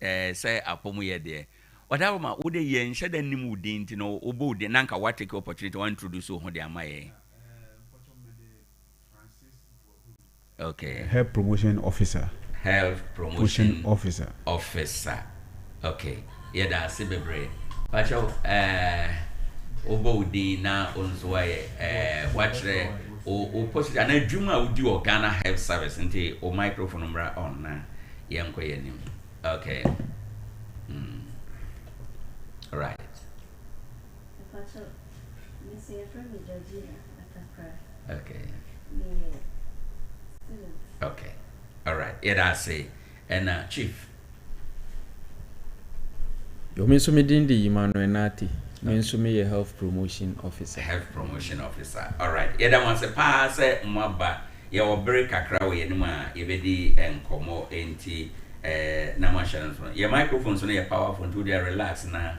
Ɛɛ sɛ apɔ mu yɛ deɛ. Ɔdabroma wo de yɛn nhyɛ da nnim wo din nti no wo bɔ wo din na nka wa take opportunity wa introduce wo ho de ama yɛn. Okay. Health promotion officer. Health promotion officer. Officer. Okay. Yɛda ase bebree. Pakyɛw ɛɛ wobɔ wo din na wo nso wayɛ ɛɛ wakyerɛ wo wo position anaa adwuma a wodi wɔ Ghana Health Service nti wo microphone mmra on na yɛnkɔ yɛn anim. Okay. Mm. Right. Mpacho, me nso yɛfrɛ me Georgina Atakora. Okay. Meyɛ student. Okay. All right. Yɛda ase. Ɛna chief. Yo, me nso me din de Emmanuel Nartey. Me nso meyɛ health promotion officer. Health promotion officer. All right. Yɛda mo ase paa sɛ moaba. Yɛwɔ bere kakra wɔ yɛn anim a yɛbɛdi nkɔmmɔ enti eh, na moahyɛ no nsono. Yɛn microphones no yɛ powerful nti wodeɛ relax na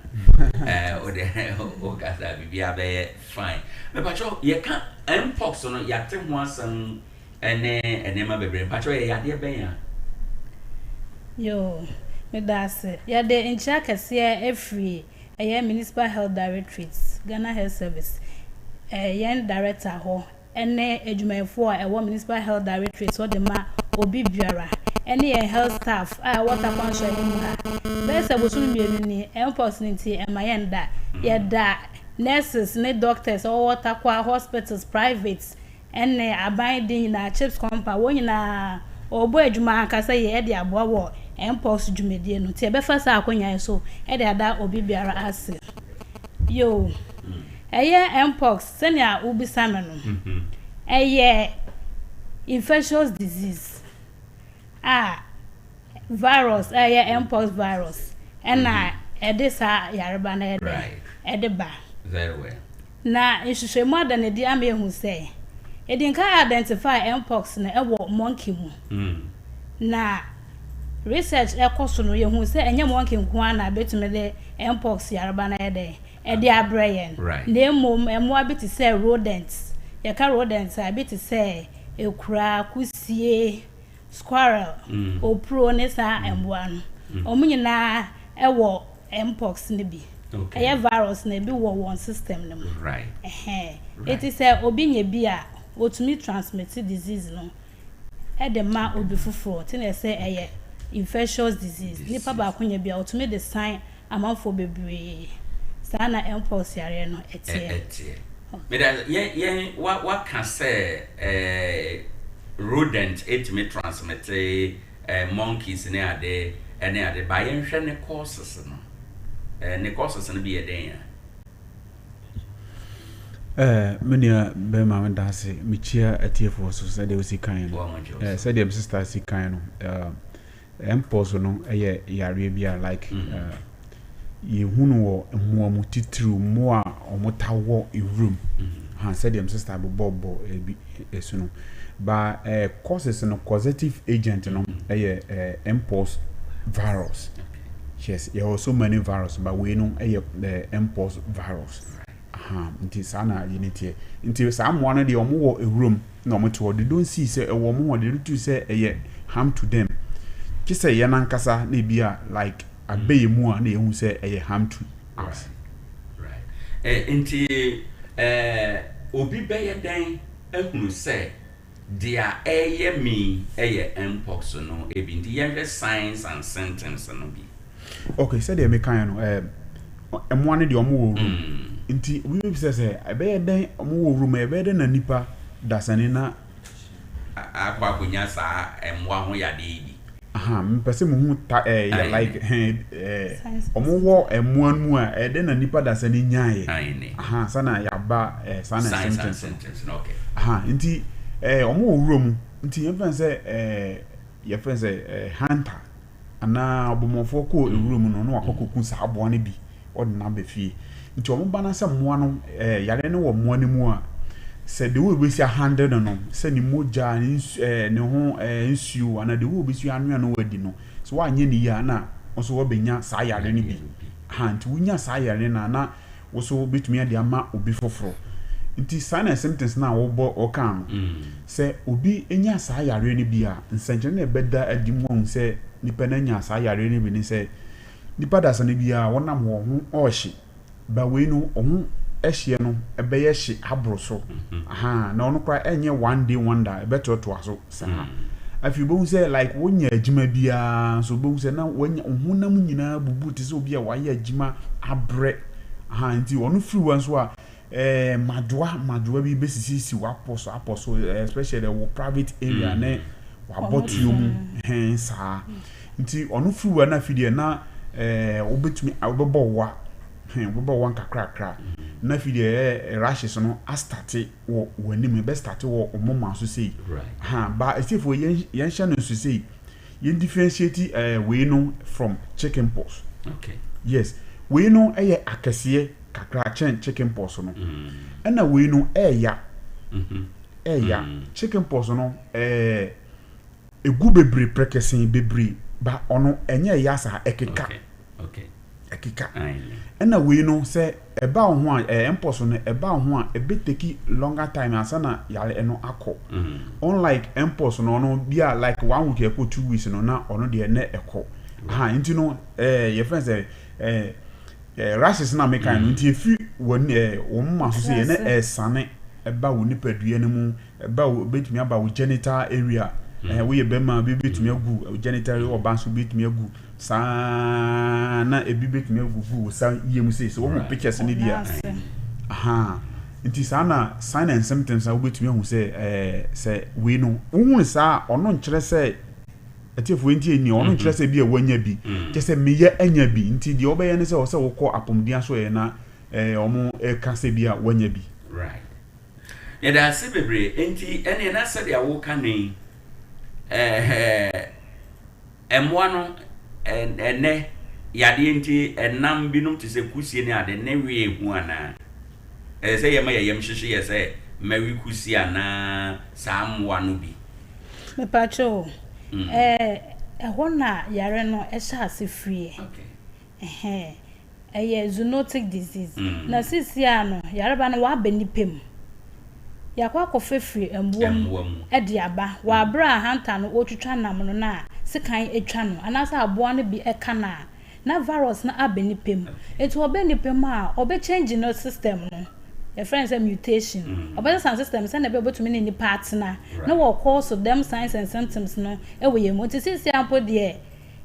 eh, wodeɛ wokasa a biribiara bɛyɛ fine. Mepakyɛw, yɛka mpox no, yɛate ho asɛm ne nneɛma bebree. Mpakyɛw, ɛyɛ yadeɛ bɛn a? Yoo, meda ase. Yɛde nkyea kɛseɛ afiri ɛyɛ Municipal Health Directorate, Ghana Health Service, yɛn Director hɔ ne adwumayɛfoɔ a ɛwɔ Municipal Health Directorate hɔ de ma obi biara ne yɛn health staff a ɛwɔ Tarkwa Nsɔeɛ mu ha. Bɛyɛ sɛ bosome mmienu ni, Mpox no nti ɛmma yɛnda. Yɛda nurses ne doctors a wɔwɔ Tarkwa hospitals, private ne aban de nyinaa, CHPS compound, wɔn nyinaa wɔrebɔ adwuma ankasa yie de aboa wɔ Mpox dwumadie no. Nti yɛbɛfa saa akwanya yi so de ada obi biara ase. Yoo, ɛyɛ Mpox Sɛnea wobisa me no, ɛyɛ infectious disease a virus a ɛyɛ mpox virus ɛna ɛde saa yareba no ɛyɛ dɛn ɛde ba. Na nhwehwɛmu ada no adi ama yɛahu sɛ ɛdi nka identify mpox no ɛwɔ monkey mu. Na research ɛkɔ so no yɛhu sɛ ɛnyɛ monkey nko ara na ɛbɛtumi de mpox yareba no ayɛ dɛn de abrɛ yɛn, na mmom mmoa bi te sɛ rodents. Yɛka rodents a, ebi te sɛ akura, kusie, squirrel, opuro ne saa mmoa no. Wɔn nyinaa wɔ mpox no bi. Ɛyɛ virus no, ebi wɔ wɔn system no mu. Ɛhɛn. Enti sɛ obi nya bi a, otumi transmit disease no de ma obi foforɔ. Nti na ɛsɛ ɛyɛ infectious disease. Nipa baako nya bi a, otumi de san amanfoɔ bebree. Saa na mpox yareɛ no teɛ. Ɛteɛ. Meda yɛn yɛn wa waka sɛ ɛɛ rodent ɛtumi transmit ɛɛ monkeys ne ade ɛne ade ba yɛnhwɛ ne causes no ɛɛ ne causes no bi yɛ dɛn a. Ɛɛ me nua bɛrima meda ase mekyia atiefoɔ so sɛdeɛ wosi kan no ɛɛ sɛdeɛ me sister si kan no ɛɛ. Mpox no yɛ yareɛ bi a like yɛhu no wɔ mmoa mu titiriw mmoa a wɔtaa wɔ nwuram ha sɛdeɛ me sister bobɔbɔ ebi so no ba eh, causes no causative agent no yɛ eh, mpox virus yes yɛwɔ so many virus but wei no yɛ eh, mpox virus aha nti saa na yɛ ne teɛ nti saa mmoa no deɛ wɔn wɔ nwuram na wɔn te hɔ they don't see sɛ ɛwɔ wɔn hɔ they don't see sɛ ɛyɛ harm to them gye sɛ yɛn ankasa na ebi a like abɛ yɛn mu a na yɛhu sɛ ɛyɛ harm to us. Right. Eh, nti eh, obi bɛyɛ dɛn ahunu sɛ deɛ ɛyɛ me yi yɛ mpox no bi? Nti yɛnhwɛ signs and symptoms no bi. Ok, sɛdeɛ mekaeɛ no, eh, mmoa no deɛ wɔn wɔ wuram. Nti obi bɛbisa sɛ, ɛbɛyɛ dɛn wɔn wɔ wuram, ɛbɛyɛ dɛn na nipa dasani na. Akɔ akɔnya saa mmoa ho yadeɛ yi bi? Aha, mepɛ sɛ muhu ta eh, yɛ like eh, eh, wɔn wɔ mmoa no mu a, ɛyɛ dɛn na nipa dasani nyaeɛ? Aha, saa na yɛaba eh, saa na symptoms no. Okay. Aha, nti eh, wɔn wɔ wuram, nti yɛmfa no sɛ eh, yɛfrɛ no sɛ eh, hunter. anaa ɔbɔmmɔfoɔ kɔɔ nwura mu no na wakɔ kɔku saa aboa no bi ɔde no aba fie. Nti wɔn ba no sɛ mmoa no ɛɛ yareɛ no wɔ mmoa no mu a, sɛ the way wɔbɛsi ahandle no no, sɛ ne mogya, ne nsu ɛɛ ne ho ɛɛ nsuo anaa the way wɔbɛsi anoa no adi no, sɛ woanyɛ no yie a na wo nso woabɛnya saa yareɛ no bi. Ha nti wonya saa yareɛ no a na wo nso wobɛtumi de ama obi foforɔ. Nti saa na symptoms no a wobɔ wokaa no, sɛ obi nya saa yareɛ no bi a, nsɛnkyerɛnne a ɛbɛda adi mu ahu sɛ. nipa no anya saa yareɛ no bi ne sɛ, nipa dasani biara wɔnam hɔ ho ɔɔhye, ba wei no ɔho hyeɛ no ɛbɛyɛ hye aboro so, ahaa, na ɔno koraa ɛnyɛ one day wonder, ɛbɛtoatoa so saa. Afei wobɛhu sɛ like wonya adwuma biara nso wobɛhu sɛ na wanya wo honam nyinaa bubu te sɛ obi a wayɛ adwuma abrɛ, ahaa, nti ɔno firi hɔ nso a Eh madwoa madwoa bi bɛsisisi w'apɔ so apɔ so eh, especially wɔ private area mm. ne w'abɔtuo mu hɛn saa nti ɔno firi wa no afi deɛ na eh, wobɛtumi wobɛbɔ wa hɛn wobɛbɔ wa nkakrakra na afi deɛ eh, rashes no astate wɔ w'anim ɛbɛstate wɔ ɔmoma so sei ha ba ɛsiefoɔ yɛnhyɛ no nso sei Yɛn differentiate eh, wei no from chicken pox. Okay. Yes, wei no yɛ akɛseɛ kakra kyɛn chicken pox no. Mm. Ɛna wei no ɛɛya. Mm-hmm. Ɛɛya. Mm. Chicken pox no ɛɛ egu bebree prɛkɛsɛn bebree ba ɔno ɛnyɛ ɛya saa ɛkeka. Okay. Okay. ɛkeka. Ɛna wei no sɛ ɛba wo ho a ɛɛ mpox no ɛba wo ho a ɛbɛ take longer time ansa na yare no akɔ. Unlike mpox no ɔno bi a like one week ɛkɔ 2 weeks no na ɔno deɛ na ɛkɔ. Aha nti no ɛɛ yɛfrɛ no sɛ ɛɛ ɛɛ rashes na mekan no nti efi wɔn ɛɛ wɔn moma so sɛ yɛ na ɛsane ɛba wo nipadua no mu ɛba wo ebetumi aba wo genital area ɛɛ woyɛ bɛrima bi betumi agu genital area ɔbaa nso betumi agu. Saa ara na ebi bɛtumi agugu wo sa yam sei sɛ wohu pictures no bi a. Aha. Nti saa na sign and symptoms a wobɛtumi ahu sɛ ɛɛ sɛ wei no wohu no saa a ɔno nkyerɛ sɛ atiefoɔ nti ɛni ɔno nkyerɛ sɛ bi a wanya bi kyɛ sɛ meyɛ anya bi nti deɛ wobɛyɛ ne sɛ ɔsɛ wokɔ apɔmuden asoɛeɛ na ɛɛ wɔn ɛka sɛ bi a wanya bi. Right. Yɛda ase bebree. Nti ɛneɛ na sɛdeɛ woka no yi ɛɛ Mmoa no, ɛnnɛ, yadeɛ nti, ɛnam binom te sɛ kusie ne ade ne we hu anaa? Ɛsɛ sɛ yɛma yɛn yam hyehye yɛ sɛ mɛwe kusie anaa saa mmoa no bi? Mepakyɛ o, ɛɛ ɛhɔ na yare no hyɛ ase firi. Ɛhɛn, ɛyɛ zoonotic disease. Na seesei ara no, yareba no wɔaba nnipa mu. Yɛakɔ akɔfa firi mmoa mu de aba. Wɔ aberɛ a hunter no ɔretwitwa nam no na sekan atwa no anaasɛ aboa no bi ka no a, na virus no aba nnipa mu. Nti ɔba nnipa mu a, ɔbɛ change no system no. Yɛfrɛ no sɛ mutation. Ɔbɛsesa system no sɛdeɛ ɛbɛyɛ a ɔbɛtumi ne nnipa atena na wɔ cause dɛm signs and symptoms no wɔ yɛn mu. Nti seesei ara mpo deɛ,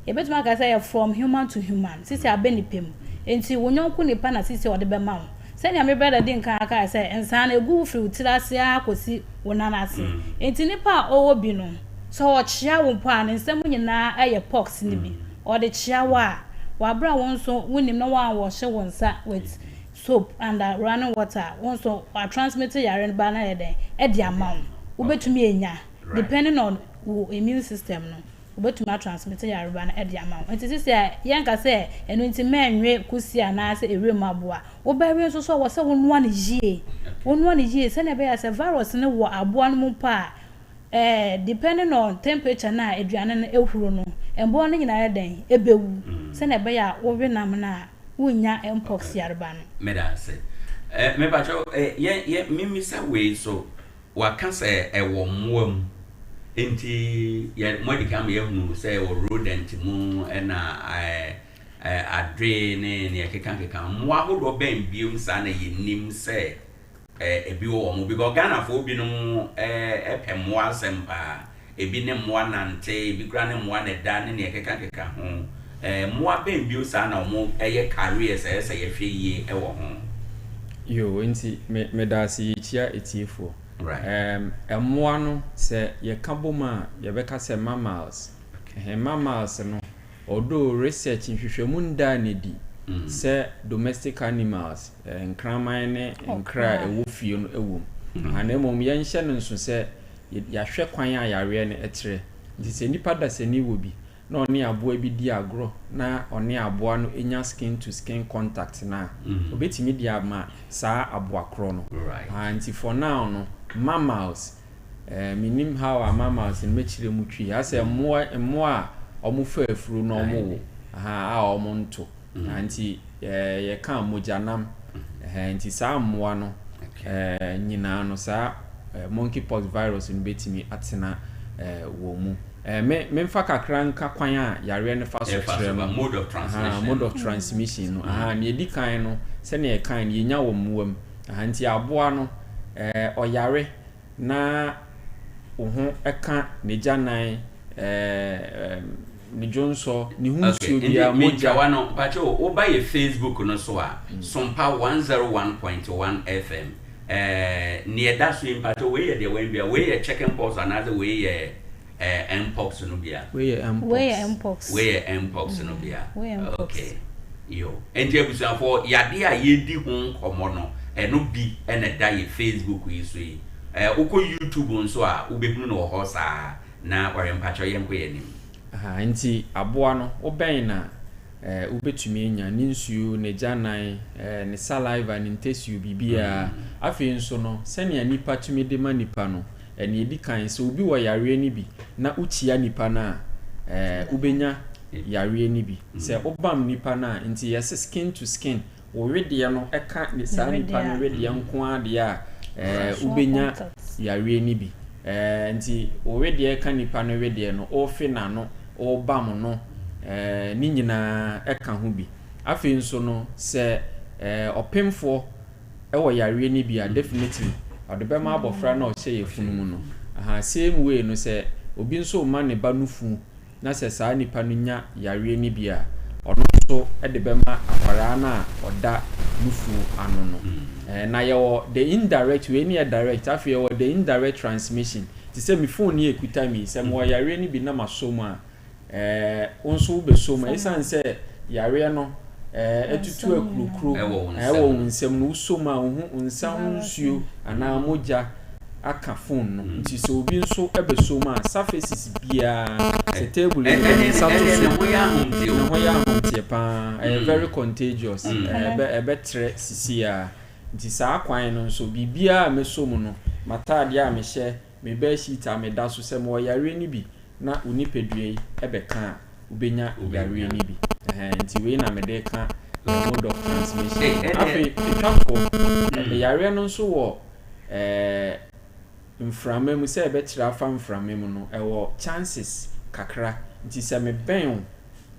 Yɛbɛtumi aka sɛ ɛyɛ from human to human, sisi aba nipa mu. Enti wo yɔnko nipa na sisi ɔde bɛma wo. Sɛnea me brɛda dii nkan kae sɛ, nsaa no, egu wo firi wo tiri ase ara kɔsi wo nan ase. Enti nipa a ɔwɔ bi no, sɛ ɔkyea wo mpo a, ne nsa mu nyinaa yɛ pox no bi. Ɔde kyea wo a, wɔ aberɛ a wo nso wonnim na woanwɔhye wo nsa with soap and running water a, wo nso wɔatransmit yare no ba no ayɛ dɛn? De ama wo. Wobɛtumi anya, depending on wo immune system no. Wobɛtumi atransmite yareba no de ama wo. Nti sisi a yɛnka sɛ ɛno nti mɛnwe kusie anaasɛ ewiem aboa. Wobɛwe nso so a, ɛwɔ sɛ wonoa no yie. Wonoa no yie sɛdeɛ ɛbɛyɛ a sɛ virus no wɔ aboa no mu mpo a, eh, depending on temperature no a aduane no ahuru no, mmoa no nyinaa yɛ dɛn? Ɛbɛwu. Sɛdeɛ ɛbɛyɛ a wowe nam no a, wonnya mpox yareba no. Meda ase. Eh, mepakyɛw, eh, yɛn, yɛn, memmisa wei nso. Wɔaka sɛ ɛwɔ mmoa mu. Enti yɛ, moadi kan ama yɛahunu sɛ ɛwɔ rodent mu ɛna ɛɛ, ɛɛ, adoe ne nea ɛkekakeka ho. Mmoa ahodoɔ bɛn biom saa na yɛnim sɛ ɛɛ, ebi wɔ wɔn mu? Because Ghanafoɔ binom ɛɛ, pɛ mmoa asɛm paa. Ebi ne mmoa nante, ebi koraa ne mmoa na ɛda ne nea ɛkekakeka ho. Ɛɛ, mmoa bɛn bio saa na wɔyɛ carriers a ɛsɛ sɛ yɛhwɛ yie wɔ ho? Yoo, enti me, meda ase yɛkyia atiefoɔ. Right. Ɛɛm, mmoa no, sɛ yɛka bom a, yɛbɛka sɛ mammals. Okay. Ɛhɛn, mammals no, although research, nhwehwɛmu nndaa no adi sɛ domestic animals, ɛɛ, nkraman ne nkra a ɛwɔ fie no wɔ mu. Aha, na mmom yɛnhyɛ no nso sɛ yɛahwɛ kwan a yareɛ no trɛ. Nti sɛ nnipa dasani wɔ bi, na ɔne aboa bi di agorɔ na ɔne aboa no nya skin to skin contact no a, ɔbɛtumi de ama saa aboa korɔ no. Ah, nti for now no, mammals, eh, mennim how a mammals no mɛkyerɛ mu twi, asɛ mmoa, mmoa a wɔfa afuro na wɔwo, aha, a wɔnto. Ah, nti eh, yɛka mogyanam, eh, nti saa mmoa no eh, nyinaa no, saa eh, monkeypox virus no bɛtumi atena eh, wɔn mu. Me memfa kakra nka kwan a yareɛ no fa so Ɛfa kyerɛ so ba, no. mode of Ahaa, transmission mode no. of transmission no. Ahaa, nea ɛdi kan no, sɛnea yɛkae no, yɛnya wɔ mmoa mu. Ahaa, nti aboa no, ɛɛ, ɔyare na wo ho ka n'agyanan, ɛɛ, ne dwonsɔ, ne ho Okay, nsuo nti biara, mogya. mentwa w'ano, mpakyɛ o, woba yɛ Facebook no so a, Sompa 101.1 FM, ɛɛ, nea ɛda so yi, mpakyɛ wei yɛ deɛ wɛn bia, wei yɛ chicken pox anaasɛ wei yɛ ɛɛ mpox no bia? Wei yɛ mpox. Wei yɛ mpox. Wei yɛ mpox no bia. Wei yɛ mpox. Okay, yo. Nti abusuafoɔ, yadeɛ a yɛredi ho nkɔmmɔ no, ɛno bi na ɛda yɛ Facebook yi so yi. Ɛɛ, wokɔ YouTube nso a, wobɛhunu no wɔ hɔ saa. Na ware mpakyɛw yɛnkɔ yɛn anim. Aha, nti aboa no, wobɛn no a, eh, wobɛtumi anya ne nsuo, n'agyanan, eh, ne saliva, ne ntasuo, biribiara. Afei nso no, sɛnea nnipa tumi de ma nnipa no, eh, nea ɛdi kan, sɛ obi wɔ yareɛ no bi na wokyia nipa no a, eh, wobɛnya yareɛ no bi. Sɛ wobam nipa no a, nti yɛse skin to skin, wo wedeɛ no ka saa nipa no wedeɛ nko ara deɛ a, eh, wobɛnya yareɛ no bi. Eh, nti wo wedeɛ ka nipa no wedeɛ no, wofe n'ano, wobam no, eh, ne nyinaa ka ho bi. Afei nso no, sɛ eh, ɔpemfoɔ wɔ yareɛ no bi a, definitely ɔde bɛma abɔfra no a ɔhyɛ yafunu mu no. Aha, same way no, sɛ obi nso rema ne ba nufu na sɛ saa nipa no nya yareɛ no bi a, ɔno nso de bɛma akwadaa no a ɔda nufuo ano no. Ɛɛ, na yɛwɔ the indirect, wei no yɛ direct, afei yɛwɔ the indirect transmission. Te sɛ me phone yi a ɛkuta me yi, sɛ mewɔ yareɛ no bi na masɔ mu a, Ɛɛ, wo nso wobɛsɔ mu. Ɛsiane sɛ yareɛ no ɛɛ atutu akurokuro ɛwɔ wo nsam no, wosɔ mu a wohu wo nsa ho nsuo anaa mogya aka phone no. Nti sɛ obi nso bɛsɔ mu a, surfaces biara, sɛ table yi mede me nsa to so, ne ho yɛ ahomteɛ paa. Ɛyɛ very contagious. Ɛbɛ ɛbɛtrɛ sisi ara. Nti saa kwan no nso, biribiara a mɛsɔ mu no, m'ataadeɛ a mehyɛ, me bed sheet a meda so, sɛ mewɔ yareɛ no bi na wo nipadua yi bɛka a, wobɛnya yareɛ no bi. Ɛhɛn, nti wei na mede reka the mode of transmission no. Afei, ɛtwa toɔ, yareɛ no nso wɔ ɛɛ mframa mu, sɛ ɛbɛtrɛ afa mframa mu no, ɛwɔ chances kakra. Nti sɛ mebɛn wo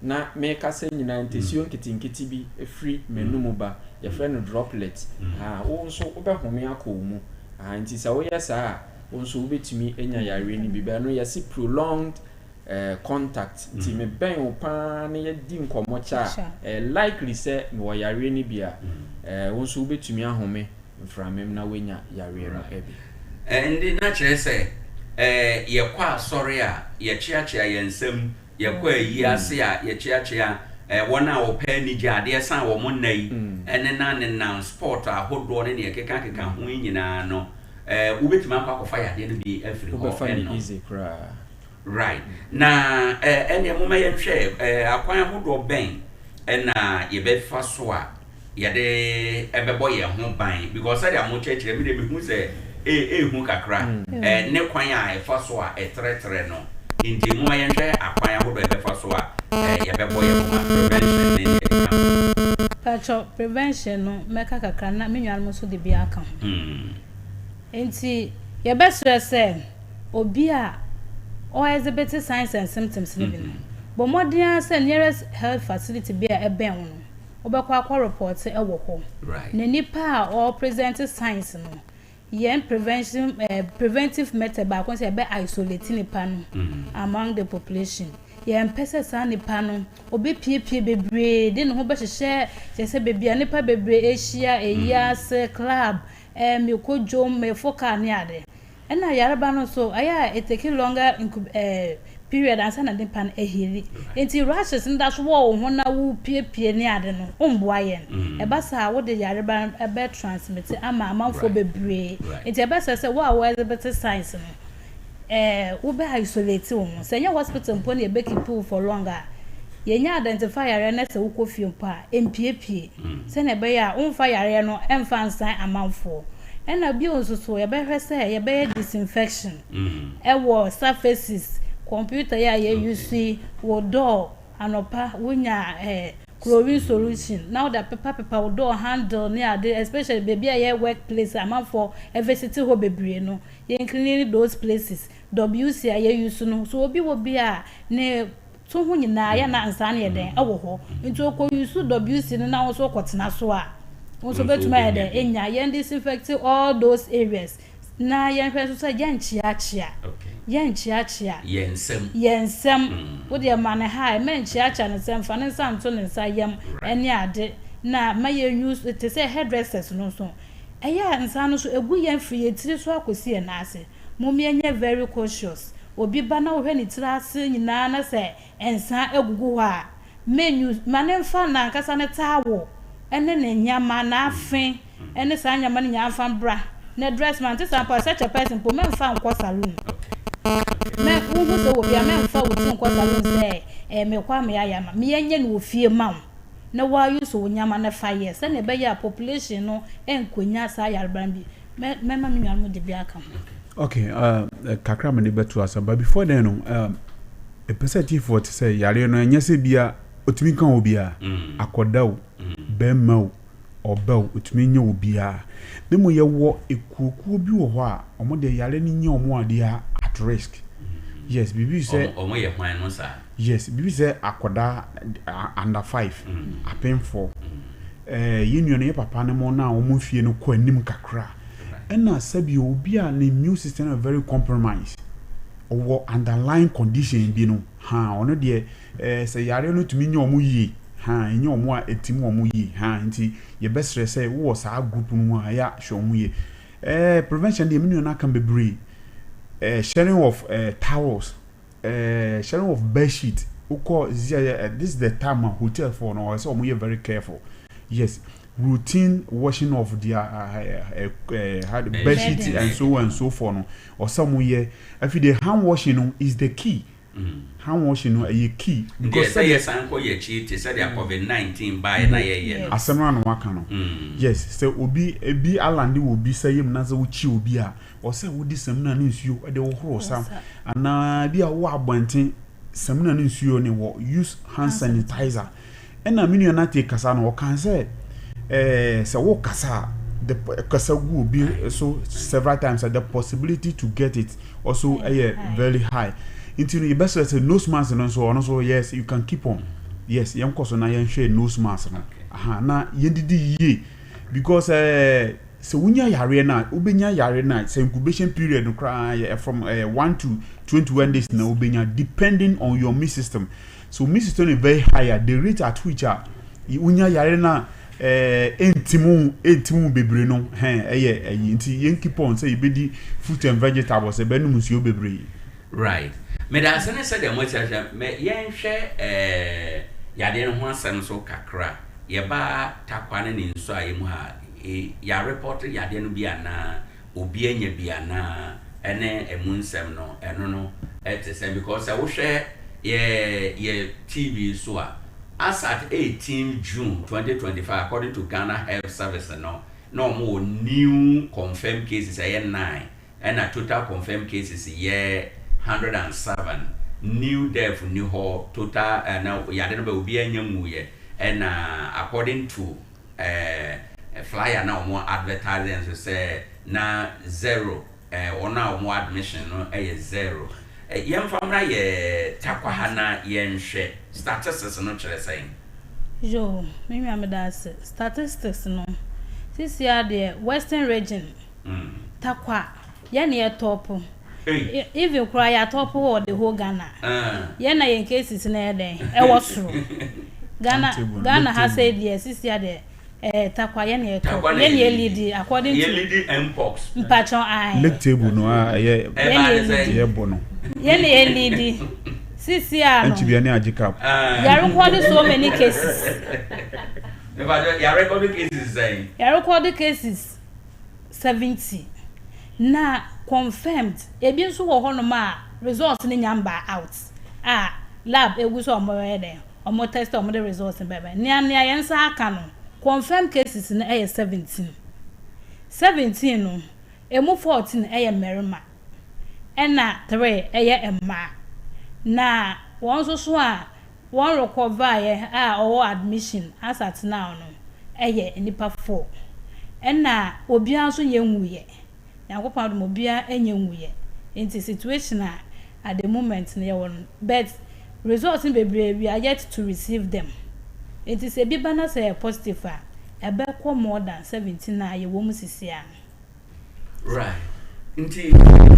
na merekasa nyinaa ntasuo nketenkete bi firi m'anomu ba, yɛfrɛ no droplet. Ahaa, wo nso wobɛhome akɔ wo mu. Ahaa, nti sɛ woyɛ saa a, wo nso wobɛtumi anya yareɛ no bi. But ɛno yɛse prolonged eh, contact. Nti mebɛn wo pa ara na yɛdi nkɔmmɔ kyɛ a, ɛyɛ likely sɛ mewɔ yareɛ no bi a, eh, wo nso wobɛtumi ahome mframam na woanya yareɛ no bi. Ɛnde na kyerɛ sɛ, eh, yɛkɔ asɔre a, yɛkyeakyea yɛn nsam Yɛkɔ ayi ase a, yɛkyeakyea wɔn a wɔpɛ anigye a adeɛ sa wɔn nna yi ne nenam sport ahodoɔ ne deɛ ɛkekakeka ho yi nyinaa no, wobɛtumi akɔ akɔfa yadeɛ no bi afiri hɔ Wobɛfa no nom. easy koraa. Right. Na ɛnneɛ momma yɛnhwɛ akwan ahodoɔ bɛn na yɛbɛfa so a yɛde bɛbɔ yɛn ho ban because sɛdeɛ mo kyerɛkyerɛ me deɛ mehu sɛ ɛɛhu kakra ne kwan a ɛfa so a ɛtrɛtrɛ no nti momma yɛnhwɛ akwan ahodoɔ a yɛbɛfa so a yɛbɛbɔ yɛn ho ban, prevention ne deɛ ɛkeka ho. Pakyɛw prevention no mɛka kakra na me nuanom nso de bi aka ho. Nti yɛbɛsrɛ sɛ obi a ɔ exhibit signs and symptoms no bi no bɔ mmɔden ara sɛ nearest health facility bi a ɛbɛn wo no wobɛkɔ akɔ report wɔ hɔ. Na nipa a ɔ present signs no, yɛn prevention eh, preventive method baako ne sɛ yɛbɛ isolate nipa no among the population. Yɛmpɛ sɛ saa nipa no ɔbɛpiepie bebree de ne ho bɛhyehyɛ kyerɛ sɛ baabi a nipa bebree ahyia, ayi ase, club, eh, mekɔ dwom, mefo car ne ade. Ɛna yarba no so ɛyɛ a it take longer incub eh period ansa na nipa no aheali. Nti rashes no da so wɔ wo ho na wo piepie ne ade no womboa yɛn. Ɛba saa a wode yarba no bɛ transmit ama amanfoɔ bebree. Nti ɛbɛsrɛ sɛ wo a wo exhibit signs no eh wo bɛ isolate wo ho. Sɛ ɛnyɛ hospital mpo na yɛbɛ keep wo for long a, yɛnya identify yareɛ no na sɛ wokɔ fie mpo a mpiepie sɛnea ɛbɛyɛ a womfa yareɛ no mfa nsan amanfoɔ. Ɛna bio nso so yɛbɛhwɛ sɛ yɛbɛyɛ disinfection ɛwɔ surfaces, computer yi a yɛ use yi, wo door anɔpa wonya eh, chlorine solution na wode apepapepa wo door handle ne ade especially baabi a ɛyɛ work place a amanfoɔ visit hɔ bebree no, yɛn clean those places. WC a yɛ use no, so obi wɔ bi a ne to ho nyinaa yɛ na nsaa no yɛ dɛn ɛwɔ hɔ. Nti ɔkɔ use WC no na wo nso wokɔtena so a, wo nso Wo nso wobɛtumi ayɛ wobɛnya dɛn bi. anya. Yɛn disinfect all those areas na yɛnhwɛ nso sɛ yɛnkyeakyea. Okay. Yɛnkyeakyea. Yɛn nsam. Yɛn nsam. Wo deɛ ma no ha, mma nkyeakyea ne nsam, fa ne nsa nto ne nsa yam ne ade. Na ma yɛn use, te sɛ hairdressers no nso, ɛyɛ a nsa no nso ɛgu yɛn firi yɛn tiri so akɔsi yɛn nan ase. Mom yɛnyɛ very cautious. Obi ba na wohwɛ ne tiri ase nyinaa na sɛ nsa agugu hɔ a, mma ma no mfa n'ankasa ne towel ne ne nneɛma, n'afe ne saa nneɛma no nyinaa mfa mbra na dress ma nte saa mpo a, such a person mpo mɛmfa nkɔ saloon. Mɛ wohu sɛ wɔ bi a mɛmfa wo ti nkɔ saloon sɛ eh, mekɔ a meyɛ ama meyɛnyɛ no wɔ fie ma wo na waa use wo nneɛma no fa yɛ sɛnea ɛbɛyɛ a population no nkonya saa yareba no bi. Mɛ mɛma me nuanom de bi aka ho. Okay, kakra mede bɛto asɛm but before then no, ɛpɛ sɛ atiefoɔ te sɛ yareɛ no ɛnyɛ sɛ bia ɔtumi ka obiara, akɔda o, bɛrima o, ɔba o, ɔtumi nya obiara. Na mmom yɛwɔ ekuokuo bi wɔ hɔ a wɔn deɛ yareɛ no nya wɔn a they are at risk. Yes, biribi sɛ. Wɔn yɛ hwan no saa? Yes, biribi sɛ akɔda under 5, apemfoɔ. Yɛn nua no, yɛn papa no mo no a wɔn mfie no kɔ anim kakra. Ɛna sɛbi obi a ne immune system no very compromised, ɔwɔ underlying condition bi no, ha ɔno deɛ ɛɛ sɛ yareɛ no tumi nya wɔn yie, ha ɛnyɛ wɔn a ɛtim wɔn yie, ha nti yɛbɛsrɛ sɛ wowɔ saa group no mu a ɛyɛ a hwɛ wɔn yie. Ɛɛ prevention deɛ me nua no aka bebree, ɛɛ sharing of ɛɛ towels, ɛɛ sharing of bed sheet, wokɔ sisi a this is the time a hotel foɔ no ɔwɔ sɛ wɔn yɛ very careful, yes routine washing of their uh, uh, uh, bed sheet and so on and so forth no ɔsɛ wɔn yɛ. Afi de hand washing no is the key. Hand washing no ɛyɛ key. Because sɛ yɛ san kɔ yɛ akyi te sɛ deɛ COVID-19 baeɛ na yɛyɛ no. Asɛm no ano aka no. Yes, sɛ obi ebi alande wɔ obi sɛ yam na sɛ wokyi obi a, ɔsɛ wode samina ne nsuo de hohoro sa, anaa bi a wowɔ abɔnten, samina ne nsuo ne wɔ use hand sanitizer. Ɛna me nua Nate kasa no, ɔkaa sɛ ɛɛ sɛ wokasa a, the kasa gu obi so several times the possibility to get it also ɛyɛ very high. Nti no yɛbɛsrɛ sɛ nose mask no nso ɔno nso, yes, you can keep on. Yes, yɛnkɔ so na yɛnhwɛ nose mask no. Aha, na yɛndidi yie because ɛɛ sɛ wonya yareɛ no a, wobɛnya yareɛ no a, sɛ incubation period no koraa yɛ from 1 to 21 days na wobɛnya, depending on your immune system. So immune system no very high a, the rate at which a wonya yare no a ɛntim ɛntim bebree no hɛn ɛyɛ ɛyi. Nti yɛn keep on sɛ yɛbɛdi fruit and vegetables, yɛbɛnom nsuo bebree. Right. Meda ase ne sɛdeɛ moasi ahwɛ mɛ yɛnhwɛ ɛɛ yadeɛ no ho asɛm so kakra. Yɛba Tarkwa ne ne nsuo a yɛmu ha, yɛarepɔto yadeɛ no bi anaa? Obi anya bi anaa? Ɛne ɛmu nsɛm no, ɛno no ɛte sɛn? Because sɛ wohwɛ yɛ yɛ TV so a, as at 18 June 2025, according to Ghana Health Service no, na wɔn wɔ new confirmed cases ɛyɛ 9, ɛna total confirmed cases yɛ 107. New death ni hɔ, total ɛna yade no bɛ obi anya nwuyɛ, ɛna according to flyer na wɔn advertise nso sɛ na zero, wɔn a wɔn admission no yɛ zero. Yɛmfa mmra yɛ Tarkwa ha na yɛnhwɛ statistics no kyerɛ sɛn. Yoo, me nua meda ase. Statistics no, sisi ara deɛ Western region, Tarkwa, yɛn na yɛ top. Even koraa yɛ atop wɔ the whole Ghana. Yɛn na yɛn cases no yɛ dɛn? Ɛwɔ soro. Ghana Ghana ha sɛ deɛ sisi ara deɛ Tarkwa yɛn na yɛ top. Yɛn na yɛ lead according to. Yɛ lead mpox. Mpatsɔ ayi. League table no a ɛyɛ ɛyɛ bɔ no. Yɛn na yɛ lead sisi ara no. Ntibia ne agye cup. Yɛ record so many cases. Mpatsɔ yɛ record cases sɛn? Yɛ record cases 70 na confirmed, ebi nso wɔ hɔnom a results no nya mbaa out a lab egu so a wɔn yɛ dɛn, wɔn test a wɔn de results no bɛba. Nea nea yɛn nsa aka no, confirmed cases no yɛ 17. 17 no, emu 14 yɛ mmarima ɛna 3 yɛ mmaa. Na wɔn nso so a wɔn recover a ɔwɔ admission as at now no yɛ nnipa 4. Ɛna obiara nso nyɛ nwuyɛ. Nyankopɔn adom obiara nyɛ nwuyɛ. Nti situation a at the moment no yɛwɔ no, but results no bebree we are yet to receive them. Nti sɛ ebi ba na sɛ ɛyɛ positive a, ɛbɛkɔ more than 17 a yɛwɔ mu sisi a no. Right. Nti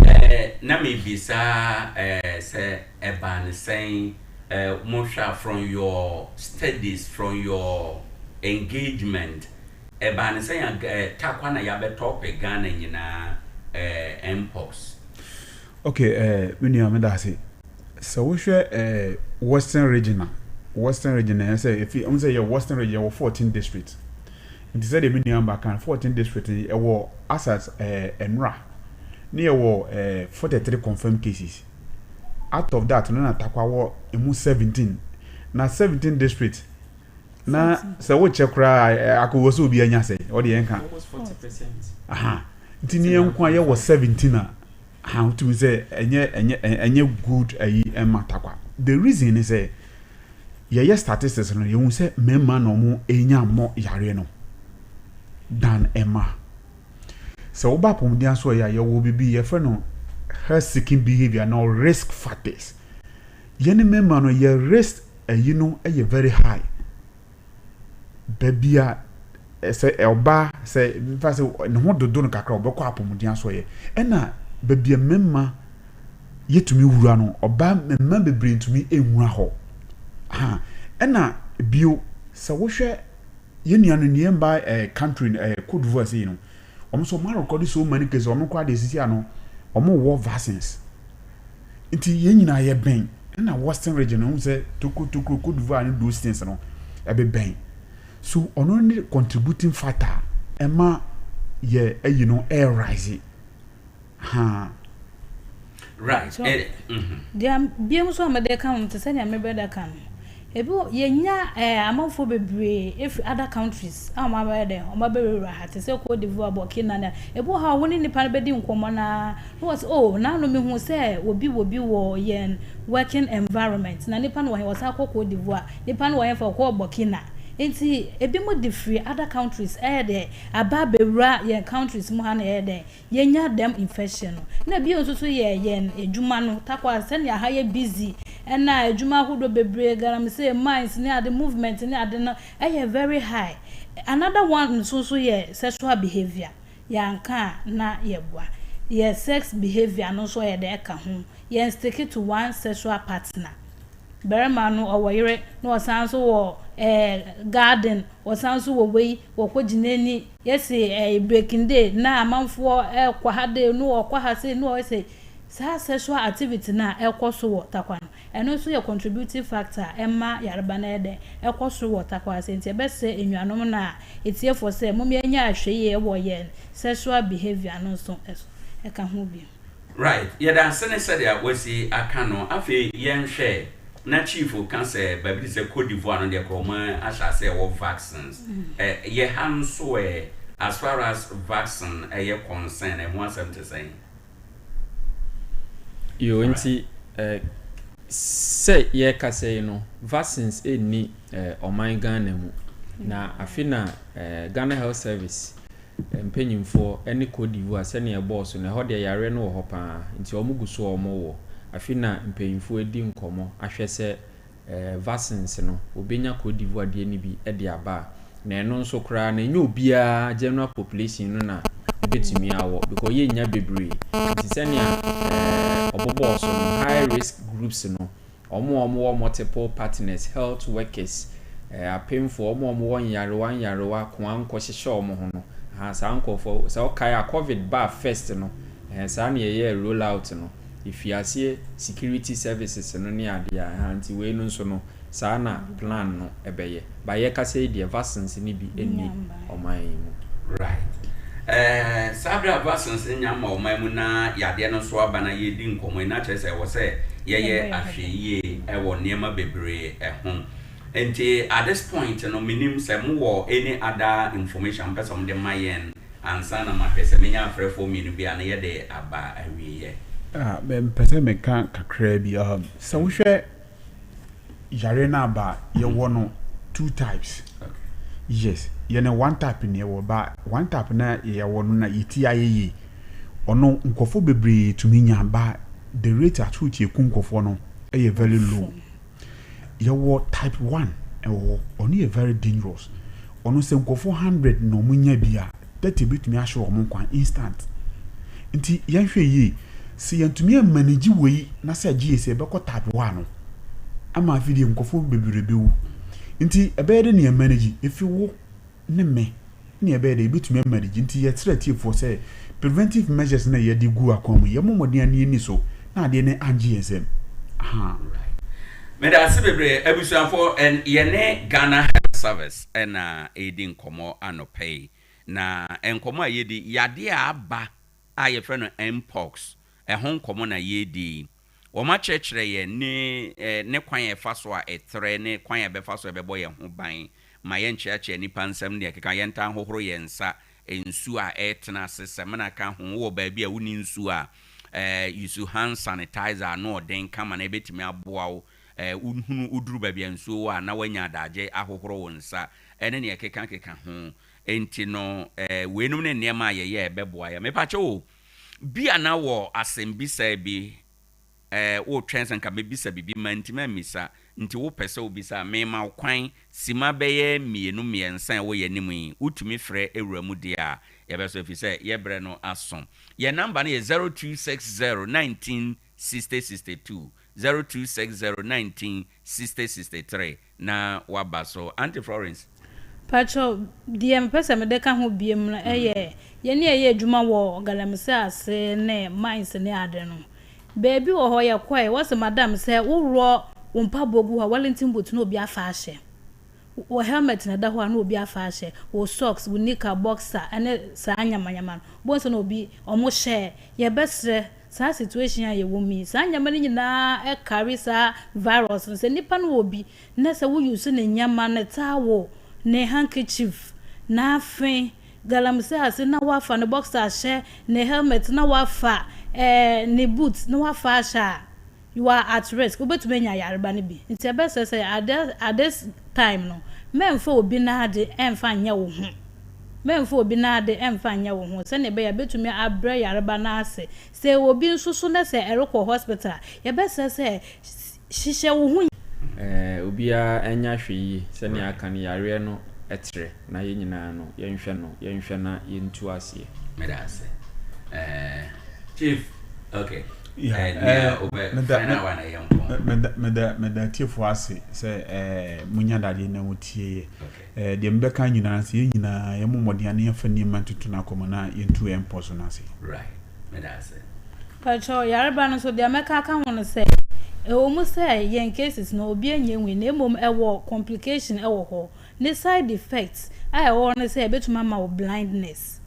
eh, na mebisa eh, sɛ ɛbaa no sɛn eh, mohwɛ a from your studies, from your engagement, ɛbaa no sɛn a eh, Tarkwa na yɛabɛtɔpe Ghana nyinaa eh, Mpox? Ok eh, me nua meda ase. Sɛ wohwɛ eh, Western region a, Western region na ɛyɛ sɛ efi, ɔmo sɛ yɛ Western region yɛwɔ 14 district. Nti sɛdeɛ me nua ba kan 14 district yi ɛwɔ asas eh, ɛnora ne yɛwɔ eh, 43 confirmed cases. Out of that no na Tarkwa wɔ emu 17. Na 17 district na sɛ wokyɛ koraa akɔ wɔ sɛ obi anya sɛ ɔde yɛn ka. Aha. Nti ne yɛn nko a yɛwɔ 17 a aha wotumi sɛ ɛnyɛ ɛnyɛ ɛnyɛ good ayi ɛma Tarkwa. The reason ne sɛ yɛyɛ statistics no yɛhu sɛ mmarima na wɔn enya mmɔ yareɛ no than mmaa. Sɛ woba apɔmuden aso ɛyɛ a yɛwɔ biribi yɛfrɛ no health seeking behavior na risk factors. Yɛne mmarima no yɛ risk ayi no yɛ very high. Baabi a sɛ ɔbaa sɛ nfa sɛ ne ho dodo no kakra ɔbɛkɔ apɔmuden asɔeɛ ɛna baabi a mmarima yɛtumi wura no ɔbaa mmarima bebree ntumi nwura hɔ ha ɛna bio sɛ wohwɛ yɛn nua no nearby ɛɛ country ɛɛ Cote d'Ivoire sei no wɔn nso wɔn arekɔde so many cases wɔn koraa deɛ sisi ano wɔn wɔ vaccines nti yɛn nyinaa yɛ bɛn ɛna western region no sɛ tokuro tokuro Cote d'Ivoire ne those things no ɛbɛbɛn so ɔno ne contributing factor ɛma yɛ ɛyi no ɛɛ rise haa. Right. So, deɛ biom nso a mede ka ho te sɛ nea me brother ka no, ebi wɔ yɛnya eh, amanfoɔ bebree efiri other countries a wɔn abɛyɛ dɛ wɔn abɛwurawura ha te sɛ Cote d'Ivoire, Burkina ne ebi wɔ hɔ a wɔn ne nipa no bɛdi nkɔmɔ naa na wɔsɛ oh naano mehu sɛ obi wɔ bi wɔ yɛn working environment na nipa no wɔ he wɔsan kɔ Cote d'Ivoire, nipa no wɔ he fa ɔkɔ Burkina nti ebi mo de firi other countries ɛyɛ dɛ aba abɛwura yɛn countries mu ha na ɛyɛ dɛ yenya dɛm infection no. Na bio nso so yɛ yɛn edwuma no takwa sɛnea ha yɛ busy ɛna edwuma ahodoɔ bebree galamsey mines ne ade movement ne ade no ɛyɛ very high. Another one nso so yɛ sexual behaviour yɛanka a na yɛboa. Yɛ sex behaviour no nso ɛyɛ dɛ ɛka ho. Yɛn stick to one sexual partner. Barima no ɔwɔ yere na ɔsan nso wɔ ɛɛ garden ɔsan nso wɔ wei wɔkɔ gyina ani Yɛse ɛyɛ breaking day na amanfoɔ ɛkɔ ha dei no ɔkɔ ha sei no ɔyɛ sei. Saa sexual activity no a ɛkɔ so wɔ Tarkwa no, ɛno nso yɛ contributing factor a ɛma yareba no yɛ dɛn, ɛkɔ soro wɔ Tarkwa ase. Nti ɛbɛsrɛ anuanom no a atiefoɔ sɛ mom yɛnyɛ ahwɛyie wɔ yɛn sexual behaviour no nso so ɛka ho bi. Right, yɛda ase ne sɛdeɛ wasi aka no. Afei yɛnhwɛ, na Chief ka sɛ baabi te sɛ Cote d'Ivoire no deɛ koraa wɔn ahyɛ aseɛ ɛwɔ vaccines. Ɛ, yɛ ha nso ɛ, as far as vaccine ɛyɛ concern, ɛho asɛm te sɛn? Yoo, nti ɛ, sɛ yɛrekasa yi no, vaccines nni ɛ, ɔman Ghana mu. Na afe na ɛ, Ghana Health Service mpanyimfoɔ ne Cote d'Ivoire sɛnea ɛbɔɔ so no, ɛhɔ deɛ yareɛ no wɔ hɔ pa ara, nti wɔn gu so a wɔwɔ. Afei na mpanyimfoɔ redi nkɔmmɔ ahwɛ sɛ vaccines no, wɔbɛnya Cote d'Ivoire deɛ no bi de aba a. Na ɛno nso koraa no, ɛnyɛ obiara general population no na ɛbɛtumi awɔ because yɛnnya bebree. Nti sɛnea wɔbobɔɔ so no, high risk groups no, Wɔn a wɔwɔ multiple partners, health workers, apemfoɔ, wɔn a wɔwɔ nyarewa nyarewa, koankɔ hyehyɛ wɔn ho no, ahaa, saa nkorɔfoɔ, sɛ wokae a covid baa first no, ɛhɛn, saa na yɛyɛɛ roll out no, yɛfii aseɛ security services no ne adeɛ, ahaa, nti wei no nso no, Saa na plan no bɛyɛ. But yɛkasa yi deɛ vaccines no bi nni ɔman yi mu. Right. Eh, saa berɛ a vaccines no nya mma ɔman mu na yadeɛ no nso aba na yɛredi nkɔmmɔ yi, na kyerɛ sɛ ɛwɔ sɛ yɛyɛ ahwɛyie wɔ nneɛma bebree ho. Nti at this point no, mennim sɛ mowɔ any other information a mopɛ sɛ mode ma yɛn ansa na mahwɛ sɛ mɛnya afrɛfoɔ mmienu bi a na yɛde aba awieɛ. Ah, mepɛ sɛ meka kakraa bi. Um, sɛ wohwɛ yare no aba a yɛwɔ no two types yes yɛne one type na yɛwɔ ba one type na yɛwɔ no na yɛti ayɛ yie. Ɔno nkurɔfoɔ bebree tumi nya but the rate at which yɛku nkurɔfoɔ no yɛ very low. Yɛwɔ type 1 ɛwɔ hɔ, ɔno yɛ very dangerous. Ɔno sɛ nkurɔfoɔ 100 na wɔn nya bi a, 30 bɛtumi ahye wɔn nkwa instant. Nti yɛnhwɛ yie, sɛ yɛntumi ammanage wei na sɛ agye yɛ sɛ yɛbɛkɔ type 1 no, ama afei deɛ nkurɔfoɔ bebree bɛwu. Nti ɛbɛyɛ dɛ ne yɛ manage, ɛfiri wo ne me ne ɛbɛyɛ dɛ yɛbɛtumi amanage. Nti yɛsrɛ atiefoɔ sɛ preventive measures na yɛde gu akwan mu, yɛmmɔ mmɔden a ne yɛnni so na adeɛ no angye yɛn nsam. Ahaa. Right. Meda ase bebree abusuafoɔ, yɛne Ghana Health Service na ɛredi nkɔmmɔ anɔpa yi. Na nkɔmmɔ a yɛredi, yadeɛ a aba a yɛfrɛ no Mpox, ɛho nkɔmmɔ na yɛredi yi. Wɔakyerɛkyerɛ yɛn ne ne kwan a ɛfa so a ɛtrɛ ne kwan a ɛbɛfa so a ɛbɛbɔ yɛn ho ban ma yɛnkyeakyea nnipa nsam ne ɛkeka. Yɛntaa nhohoro yɛn nsa nsuo a ɛretena ase, samina ka ho. Wowɔ baabi a wonni nsuo a, use hand sanitizer ano ɔden kama na ɛbɛtumi aboa wo. Wohunu woduru baabi a nsuo wɔ a na woanya adagye ahohoro wo nsa ne nea ɛkekakeka ho. Enti no, weinom ne nneɛma a yɛyɛ a ɛbɛboa yɛn. Mepakyɛw o, bi a na wɔ asɛmbisa bi, eh, woretwɛn sɛ nka mɛbisa biribi, mantumi ammisa, nti wopɛ sɛ wobisa a, mema wo kwan, simma bɛyɛ mmienu, mmiɛnsa a ɛwɔ yɛn anim yi, wotumi frɛ wura mu deɛ a, yɛbɛsɔ, ɛfiri sɛ yɛn berɛ no aso. Yɛn namba no yɛ 0260 19 60 62, 0260 19 60 63. Na waba so. Auntie Florence. Pakyɛw, deɛ mepɛ sɛ mede ka ho biom no yɛ yɛne a yɛyɛ adwuma wɔ galamsey ase ne mines ne ade no. Baabi wɔ hɔ yɛkɔe, wɔse madam sɛ woworɔ wo mpaboa gu hɔ a, wellington boot na obi afa ahyɛ. Wo helmet na ɛda hɔ a na obi afa ahyɛ, wo socks, wo nika, boxer ne saa nyamanyama no, wobɛhu sɛ na obi, wɔhyɛ. Yɛbɛsrɛ Saa situation a yɛwɔ mu yi, saa nneɛma no nyinaa carry saa virus no. Sɛ nipa no wɔ bi na sɛ wo use ne nneɛma, ne towel, ne handkerchief, n'afe, galamsey ase na wafa ne boxer ahyɛ, ne helmet na wafa, eh, ne boot na wafa ahyɛ a, you are at risk. Wobɛtumi anya yareba no bi. Nti ɛbɛsrɛ sɛ at this, at this time no, mɛmfa obi n'ade ɛmfa nyɛ wo ho. Mɛmfa obi n'ade mfa nyɛ wo ho sɛnea ɛbɛyɛ a ebetumi abrɛ yareba no ase. Sɛ ɛwɔ obi nso so na sɛ ɛrekɔ hospital a, yɛbɛsrɛ sɛ hyehyɛ wo ho. Obiara nyɛ ahwɛyie sɛnea aka no yareɛ no trɛ na yɛn nyinaa no yɛnhwɛ no yɛnhwɛ na yɛntu aseɛ. Meda ase. Chief, okay. Nea wobɛ final one ɛyɛ mpɔn. Meda meda atiefoɔ ase sɛ monya dadeɛ na motie yɛ. Eh, deɛ mebɛka nyinaa sɛ yɛn nyinaa yɛmmɔ mmɔden a na yɛmfa nneɛma ntoto no akoma na yɛntu yɛn mpɔ so no ase. Right. Meda ase. Pakyɛw, yareba no nso deɛ mɛka aka ho no sɛ, ɛwɔ mu sɛ yɛn cases no obiara nnya nwui na mmom ɛwɔ complication ɛwɔ hɔ. Ne side effects a ɛwɔ hɔ ne sɛ ɛbɛtumi ama wo blindness.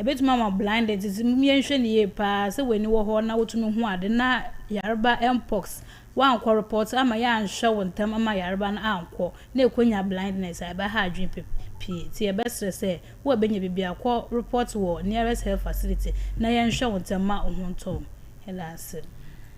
Ɛbɛtumi ama wo blindness nti yɛnhwɛ no yie paa sɛ w'ani wɔ hɔ na wotumi hu ade na yareba mpox woankɔ report ama yɛanhwɛ wo ntɛm ama yareba no ankɔ na ɛkɔnya blindness a, ɛbɛha adwene pɛ pii. Nti yɛbɛsrɛ sɛ, wo a ɛbɛnya biribiara, kɔ report wɔ nearest health facility na yɛnhwɛ wo ntɛm ma wo ho ntɔ wo. Yɛda ase.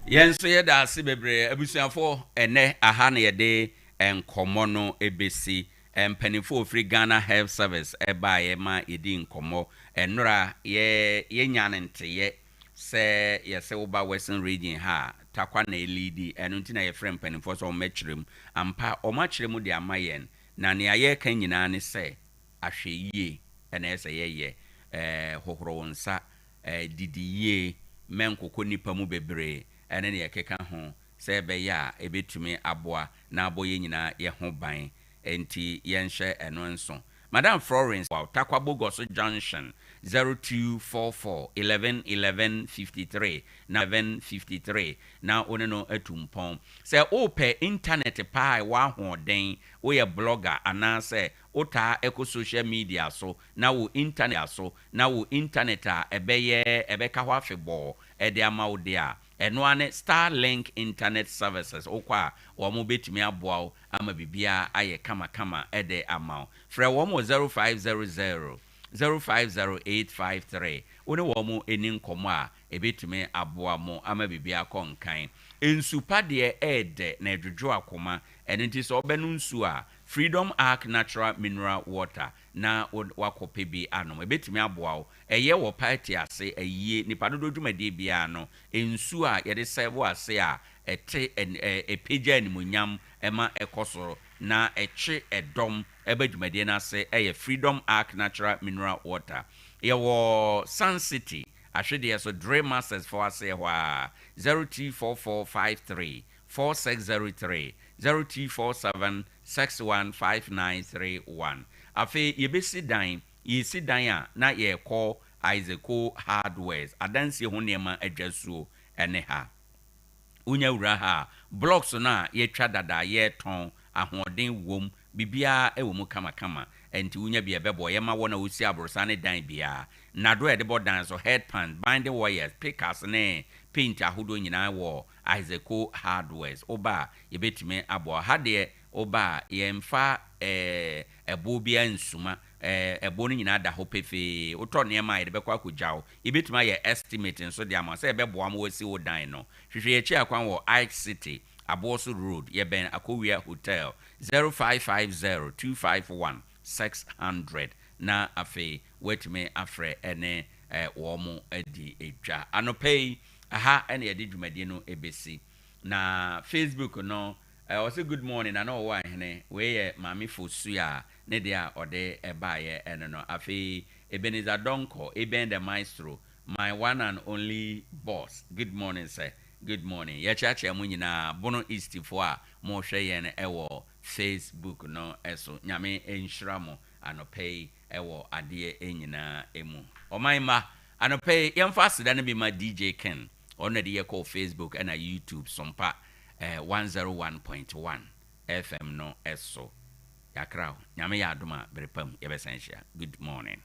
Yɛn nso yɛda ase bebree. Abusuafoɔ, ɛnnɛ aha na yɛde nkɔmmɔ no bɛsi. Mpanimfoɔ a wɔfiri Ghana Health Service baeɛ ma yɛdii nkɔmmɔ. Nnora yɛ yɛnyaa no nteeɛ Sɛ yɛse woba Western Region ha a, Tarkwa na ɛliidi, ɛno nti na yɛfrɛ mpanimfoɔ sɛ wɔmmɛkyerɛ mu. Ampa, wɔakyerɛ mu de ama yɛn, na nea yɛreka nyinaa ne sɛ, ahwɛyie na ɛsɛ sɛ yɛyɛ. Hohoro wo nsa, didi yie, mɛnkokɔ nnipa mu bebree, ne nea ɛkeka ho, sɛ ɛbɛyɛ a ɛbɛtumi aboa na abɔ yɛn nyinaa yɛn ho ban. Enti yɛnhyɛ ɛno nso. Madam Florence wɔ Tarkwa Bogoso Junction, 0244 11 11 53 na 11 53 na wo ne no atu mpɔn. Sɛ wopɛ intanɛt paa a ɛwɔ ahoɔden, woyɛ blogger anaasɛ wotaa kɔ social media so na wo intanɛt so na wo intanɛt a ɛbɛyɛ ɛbɛka hɔ afebɔɔ de ama wo de a, ɛno ara ne Starlink Internet Services. Wokɔ a, wɔbɛtumi aboa wo ama biribiara ayɛ kamakama de ama wo. Frɛ wɔn wɔ 0500 050853. Wo ne wɔn nni nkɔmmɔ a, ɛbɛtumi aboa mo ama biribiara akɔ nkan. Nsu pa deɛ ɛyɛ dɛ na ɛdwodwo akoma. Ɛno nti sɛ wobɛnom nsuo a, Freedom Ark Natural Mineral Water na wo woakɔpɛ bi anom. Ɛbɛtumi aboa wo. Ɛyɛ wɔ party ase, ayie, nnipa dodoɔ dwumadie biara no, nsuo a yɛde sɛɛvo ase a ɛte ɛ ɛpagya animuonyam ma ɛkɔ soro na ɛtwe ɛdɔm ba dwumadie no ase yɛ Freedom Ark Natural Mineral Water. Yɛwɔ Sun City, Ahwedeɛ so, Dre Masters foɔ aseɛ hɔ ara, 024453 4603, 0247 615931. Afei yɛbɛsi dan, yɛresi dan a na yɛrekɔ Isaaco Hardwares, adansie ho nneɛma adwasuo ne ha. Wonya wura ha a, blocks no a yɛatwa dada a yɛretɔn, ahoɔden wom, biribiara wɔ mu kamakama. Ɛnti wonya bi a ɛbɛboa. Yɛma wɔn a wɔsi aborosan ne dan biara. Nnadoa a yɛde bɔ dan so, head pans, binding wires, pickaxe ne paint ahodoɔ nyinaa wɔ Isaaco Hardwares. Woba a, yɛbɛtumi aboa wo. Ha deɛ, woba a, yɛmfa ɛboɔ biara nsuma. Ɛboɔ no nyinaa da hɔ pefee. Wotɔ nneɛma a, yɛde bɛkɔ akɔgya wo. Yɛbɛtumi ayɛ estimate nso de ama wo sɛ ɛbɛboa ma woasi wo dan no. Hwehwɛ yɛn akyi akwan wɔ Ike City, Aboɔso Road, yɛbɛn Akowia Hotel, 0550 251 600 na afei woatumi afrɛ ne wɔn adi dwa. Anɔpa yi, ɛha na yɛde dwumadie no bɛsi. Na Facebook no, ɔse good morning Nana Ɔwɔ Ahene, wei yɛ Maame Fosuaa ne deɛ a ɔde baeɛ ɛno no. Afei Ebenezer Donkor, Eben the Maestro, my one and only boss, good morning sir, good morning. Yɛkyeakyea mo nyinaa, Bono East foɔ a mohwɛ yɛn wɔ Facebook no so. Nyame nhyira mo anɔpa yi wɔ adeɛ nyinaa mu. Ɔman mma, anɔpa yi yɛmfa aseda no bi ma DJ Ken, ɔno na ɛde yɛ kɔɔ Facebook ɛna YouTube Sompa 101.1 FM no so. Yɛakra wo. Nyame yɛ adom a bere pa mu yɛbɛsan ahyia. Good morning.